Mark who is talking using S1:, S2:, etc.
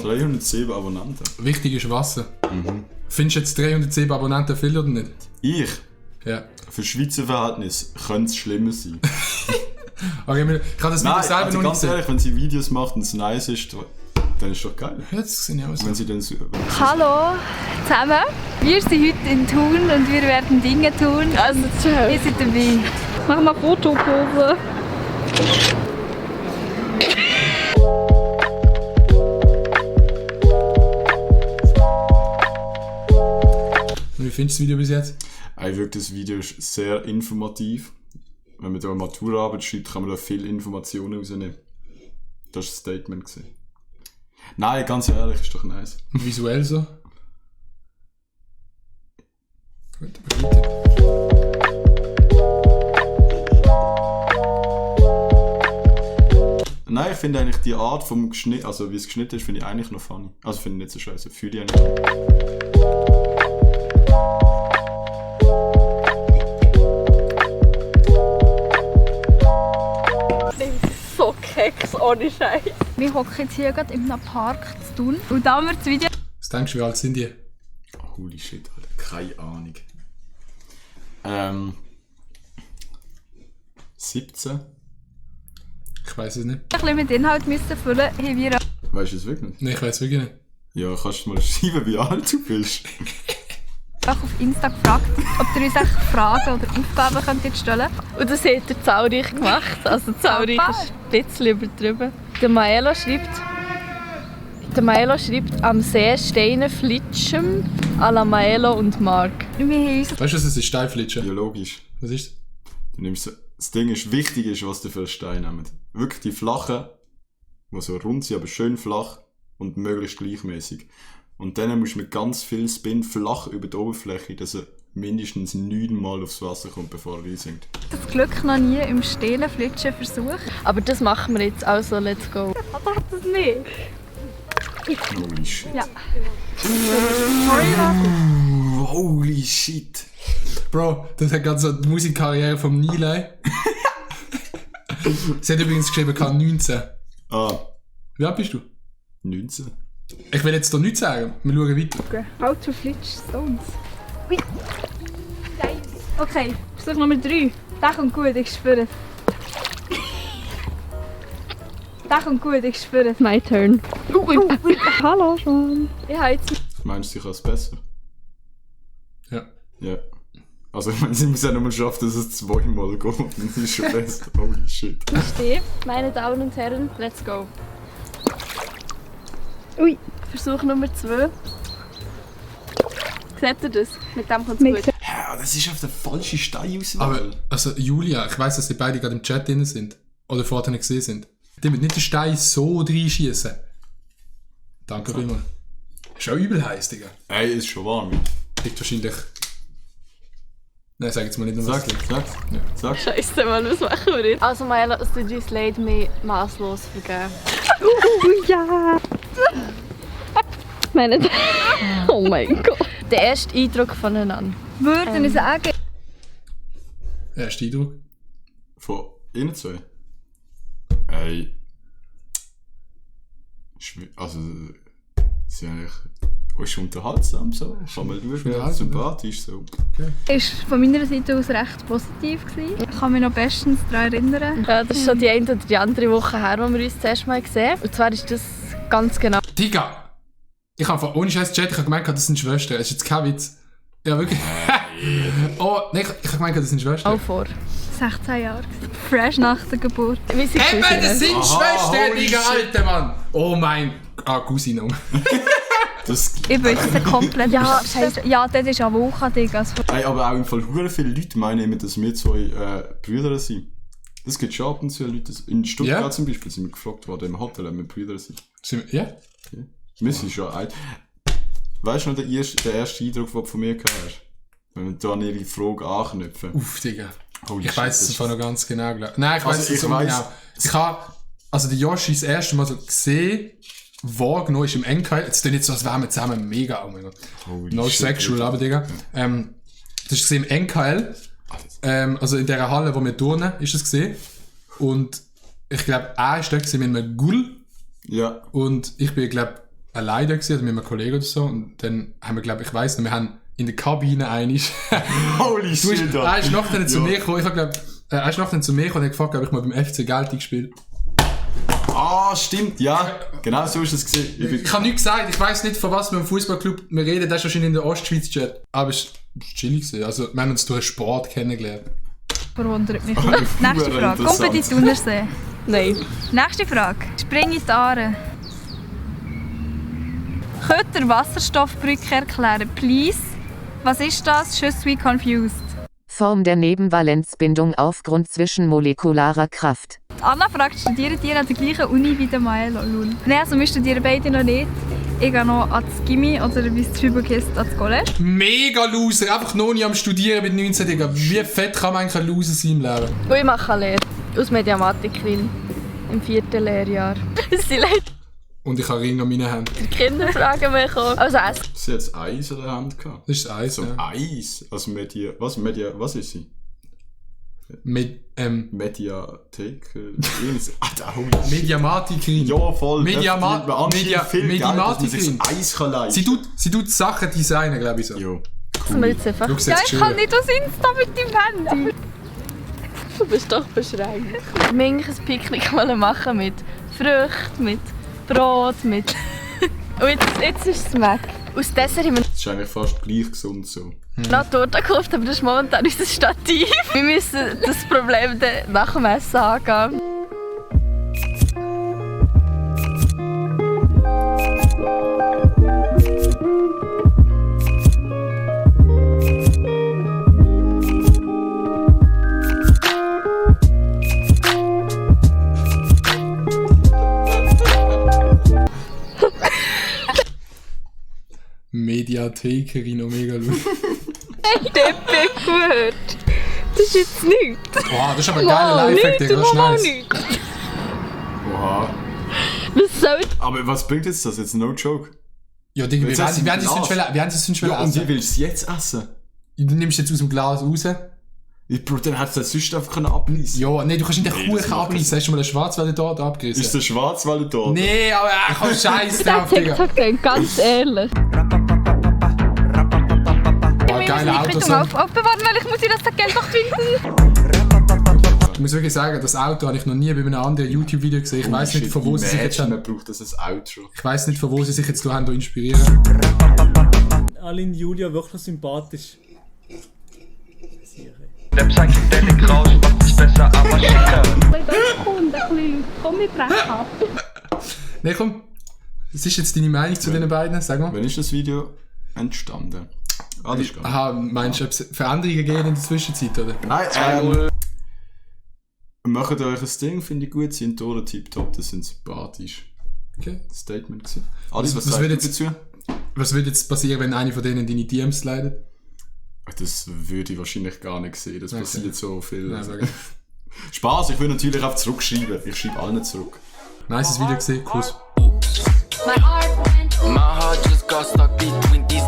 S1: 307 Abonnenten.
S2: Wichtig ist Wasser. Findest du jetzt 307 Abonnenten viel oder nicht?
S1: Ich?
S2: Ja.
S1: Für Schweizer Verhältnisse könnte es schlimmer sein.
S2: Okay, ich habe das Video selber noch nicht
S1: ganz
S2: gesehen.
S1: ehrlich, wenn sie Videos macht und es nice ist, dann ist es doch geil.
S2: Ja, das sehe ich aus.
S1: Wenn sie dann
S3: Hallo zusammen, wir sind heute in Thun und wir werden Dinge tun. Also wir sind dabei. Mach mal Fotopose.
S2: Und wie findest du das Video bis jetzt?
S1: Ich finde, das Video ist sehr informativ. Wenn man da eine Maturaarbeit schreibt, kann man da viele Informationen rausnehmen. Das war ein Statement. Nein, ganz ehrlich, ist doch nice.
S2: Visuell so. Gut, aber weiter.
S1: Nein, ich finde eigentlich die Art vom Geschnitt, also wie es geschnitten ist, finde ich eigentlich noch funny. Also finde ich nicht so scheiße, fühle ich eigentlich.
S3: So Keks, ohne Scheiß. Wir hocken jetzt hier gerade in einem Park zu tun. Und da haben wir das Video.
S2: Was denkst du, wie alt sind die?
S1: Holy shit, Alter. Keine Ahnung. 17?
S2: Ich weiß es nicht.
S3: Ein bisschen mit Inhalt müssen füllen, haben wir
S1: Weißt du es wirklich nicht?
S2: Nein, ich weiß wirklich nicht.
S1: Ja, kannst du mal schreiben, wie alt du bist?
S3: auch auf Insta gefragt, ob ihr uns Fragen oder Aufgaben könnt stellen könnt.
S4: Und das hat er zahlreich gemacht. Also zahlreich ist ein bisschen übertrieben. Der Maelo schreibt am See Steine flitschen à la Maelo und Mark.
S3: Wir haben uns
S2: Weißt du, was es ist? Steinflitschen.
S1: Ja, logisch.
S2: Was ist
S1: Du nimmst so, das Ding ist, wichtig ist, was du für einen Stein nimmst. Wirklich die flachen, die so rund sind, aber schön flach und möglichst gleichmäßig. Und dann musst du mit ganz viel Spin flach über die Oberfläche, dass er mindestens 9 Mal aufs Wasser kommt, bevor er reinsinkt.
S3: das Glück noch nie im Stelenflitschen versucht.
S4: Aber das machen wir jetzt, also let's go.
S3: Das nicht.
S1: Holy shit.
S3: Ja.
S1: Holy shit.
S2: Bro, das hat gerade so die Musikkarriere vom Nilay. Sie hat übrigens geschrieben, kann 19.
S1: Ah,
S2: Wie alt bist du?
S1: 19.
S2: Ich will jetzt hier nichts sagen. Wir schauen weiter.
S3: Okay. How to flitch stones. Hui. Okay, Versuch Nummer 3. Der kommt gut, ich spüre es. Der kommt gut, ich spüre es.
S4: My turn.
S3: Hallo schon. Ich habe jetzt...
S1: Meinst du, ich kann es besser?
S2: Ja.
S1: Ja. Also ich meine, sie muss ja nur mal schaffen, dass es 2 Mal geht. Dann ist es schon besser. Holy shit.
S4: Steve, meine Damen und Herren, let's go.
S3: Ui.
S4: Versuch Nummer 2. Seht ihr das? Mit dem kommt es gut.
S1: Ja, das ist auf der falschen Stein auswählen.
S2: Aber, also Julia, ich weiss, dass die beide gerade im Chat drin sind. Oder vorher nicht gesehen sind. Die müssen nicht den Stein so reinschießen. Danke vielmals. Ist auch übel heiß, Digga.
S1: Ey, ist schon warm.
S2: Liegt wahrscheinlich... Nein, sag jetzt mal nicht, was
S1: Sag,
S2: es liegt.
S1: sag.
S4: Scheiße, Mann, was machen wir jetzt? Also Maelo, es tut uns leid, mich masslos vergeben.
S3: Ja.
S4: Meine oh mein Gott. Der erste Eindruck voneinander.
S3: Würde ich sagen...
S2: Erster Eindruck.
S1: Von Ihnen 2? Ey. Also, sie sind eigentlich... Ist unterhaltsam so. Kann man schauen, sympathisch so.
S3: Es war von meiner Seite aus recht positiv gewesen. Ich kann mich noch bestens daran erinnern.
S4: Ja, das ist schon die eine oder die andere Woche her, wo wir uns das erste Mal gesehen haben. Und zwar ist das ganz genau...
S2: Digga! Ich habe ohne Scheiß Chat, ich habe gemeint, das sind Schwestern. Das ist jetzt kein Witz. Ja, wirklich. Oh, nein, ich habe gemeint, das sind Schwestern.
S4: Auch vor.
S3: 16 Jahre. Fresh nach der Geburt.
S4: Wie sie
S2: Hey, Mann, das sind
S1: Aha,
S2: Schwestern,
S1: holy
S2: Digga,
S1: shit.
S2: Alter, Mann! Oh mein... Cousine.
S1: Das,
S3: Ich wüsste komplett. Ja, Scheiße. Ja, das ist eine Woche, Digga.
S1: ey, aber auch im Fall hure viele Leute meinen immer, dass wir 2 Brüder sind. Das gibt schon ab und zu Leute. In Stuttgart
S2: Ja.
S1: zum Beispiel sind wir gefragt worden im Hotel, ob wir Brüder sind.
S2: Ja?
S1: Wir sind schon alt. Weißt du noch, der erste Eindruck, den du von mir gehabt hast? Wenn wir da an ihre Frage anknüpfen.
S2: Uff, Digga.
S1: Holy
S2: Ich
S1: shit,
S2: weiss
S1: das
S2: es zwar noch ganz genau. Nein, ich weiss
S1: Also,
S2: es so genau. Ich habe also die Yoshi das erste Mal so gesehen, wahrgenommen ist im NKL. Jetzt tun jetzt so, als wären wir zusammen mega. Oh mein Gott.
S1: Holy
S2: No
S1: shit,
S2: sexual, aber Digga. Das ist gesehen im NKL. Also in dieser Halle, wo wir turnen, ist es gesehen. Und ich glaube, er ist dort mit einem Gull.
S1: Ja.
S2: Und ich bin, glaube alleine gewesen, also mit einem Kollegen oder so. Und dann haben wir, glaube ich, weiss nicht, wir haben in der Kabine einig.
S1: Holy shit,
S2: Er ist nachher zu mir gekommen, er ist nachher zu mir gekommen und hat gefragt, ob ich mal beim FC Gelti gespielt.
S1: Ah, stimmt, ja. Genau so ist es gewesen.
S2: Ich habe nichts gesagt, ich weiss nicht, von was wir im Fußballclub wir reden, das ist wahrscheinlich in der Ostschweiz-Chat. Aber es war chillig gewesen. Also, wir haben uns durch Sport kennengelernt.
S3: Verwundert mich. Nächste Frage. Kommt in Untersee.
S4: Nein.
S3: Nächste Frage. Spring in die Aare. Könnt ihr Wasserstoffbrücke erklären, please? Was ist das? Je suis confused.
S5: Form der Nebenvalenzbindung aufgrund zwischenmolekularer Kraft.
S3: Anna fragt, studieren die an der gleichen Uni wie der Maelo? Nein, also wir studieren beide noch nicht. Ich gehe noch ans Gimmi oder wie es drüber heißt, ans College.
S2: Mega Loser, einfach noch nicht am Studieren mit 19, Digga. Wie fett kann man eigentlich ein Loser sein im Leben?
S4: Und ich mache eine Lehre als Mediamatikerin im 4. Lehrjahr. Sie leitet
S2: Und ich habe Ring an meinen Händen.
S4: die Kinder fragen mich auch. Also
S1: Sie hat das Eis an der Hand gehabt.
S2: Das ist das Eis,
S1: So
S2: ja.
S1: Eis? Also was ist sie? Mediathek?
S2: Mediamatikerin.
S1: Ja, voll.
S2: Mediamatikerin.
S1: Eis kann leisten.
S2: Sie tut Sachen designen, glaube ich so.
S1: Ja,
S4: dass wir jetzt einfach...
S2: Schau,
S3: Ja,
S2: jetzt
S3: ich kann nicht aus Insta mit dem Handy.
S4: Du bist doch beschränkt. Ich möchte ein Picknick machen mit Früchten, mit Brot, mit... Und jetzt ist es weg. Aus Dessert haben wir
S1: das ist eigentlich fast gleich gesund so.
S4: noch Torte gekauft, aber das ist momentan unser Stativ. Wir müssen das Problem dann nach dem Essen angehen.
S2: Mediathekerin, mega lustig.
S4: Deppe gehört. Das ist jetzt nichts.
S2: Wow, das ist aber ein geiler Lifehack, Digga, das ist nice.
S1: Oha.
S4: Was soll
S1: Aber was bringt jetzt das? Jetzt no joke.
S2: Ja, Digga,
S1: Jetzt
S2: wir
S1: hast du
S2: werden es sonst
S1: Ja, und
S2: essen.
S1: wie willst du es jetzt essen?
S2: Du nimmst jetzt aus dem Glas raus.
S1: Bro, dann hättest du das sonst einfach abreißen.
S2: Ja, nee, du kannst nicht den
S1: Nee, das
S2: Kuchen
S1: macht
S2: abreißen. Hast du schon mal den Schwarzwälder dort abgerissen?
S1: Ist der Schwarzwälder dort?
S2: Nee, aber ich hab Scheiß drauf, Digga.
S4: TikTok, ganz ehrlich.
S2: Oh, geile Autos.
S3: Aufbewahren, weil ich muss ihr das Geld doch finden.
S2: Ich muss wirklich sagen, das Auto habe ich noch nie bei einem anderen YouTube-Video gesehen. Ich weiss nicht, von wo sie sich jetzt
S1: Man braucht das ein Outro.
S2: Ich weiss nicht, von wo sie sich jetzt haben inspirieren.
S6: Aline Julia wirklich sympathisch.
S7: Der Psychedelic Rausch macht dich besser, aber schicker.
S3: Komm, ich breche ab.
S2: Nee, komm. Was ist jetzt deine Meinung zu den beiden? Sag mal.
S1: Wann ist das Video entstanden? Ah, das ist gar nicht.
S2: Aha, meinst du, ob es Veränderungen gegeben in der Zwischenzeit, oder?
S1: Nein, macht euch ein Ding, finde ich gut, sind Tore tipptopp, das sind sympathisch.
S2: Okay.
S1: Das Statement gewesen. Adi, was
S2: Was
S1: sagst
S2: wird
S1: du
S2: jetzt-
S1: dazu?
S2: Was würde jetzt passieren, wenn einer von denen in deine DMs leidet?
S1: Das würde ich wahrscheinlich gar nicht sehen, das
S2: Okay.
S1: passiert so viel.
S2: Nein, sag ich.
S1: Spaß, ich will natürlich auch zurückschreiben, ich schreibe allen zurück.
S2: Nices Video gesehen, Kuss.
S7: My heart just got stuck between these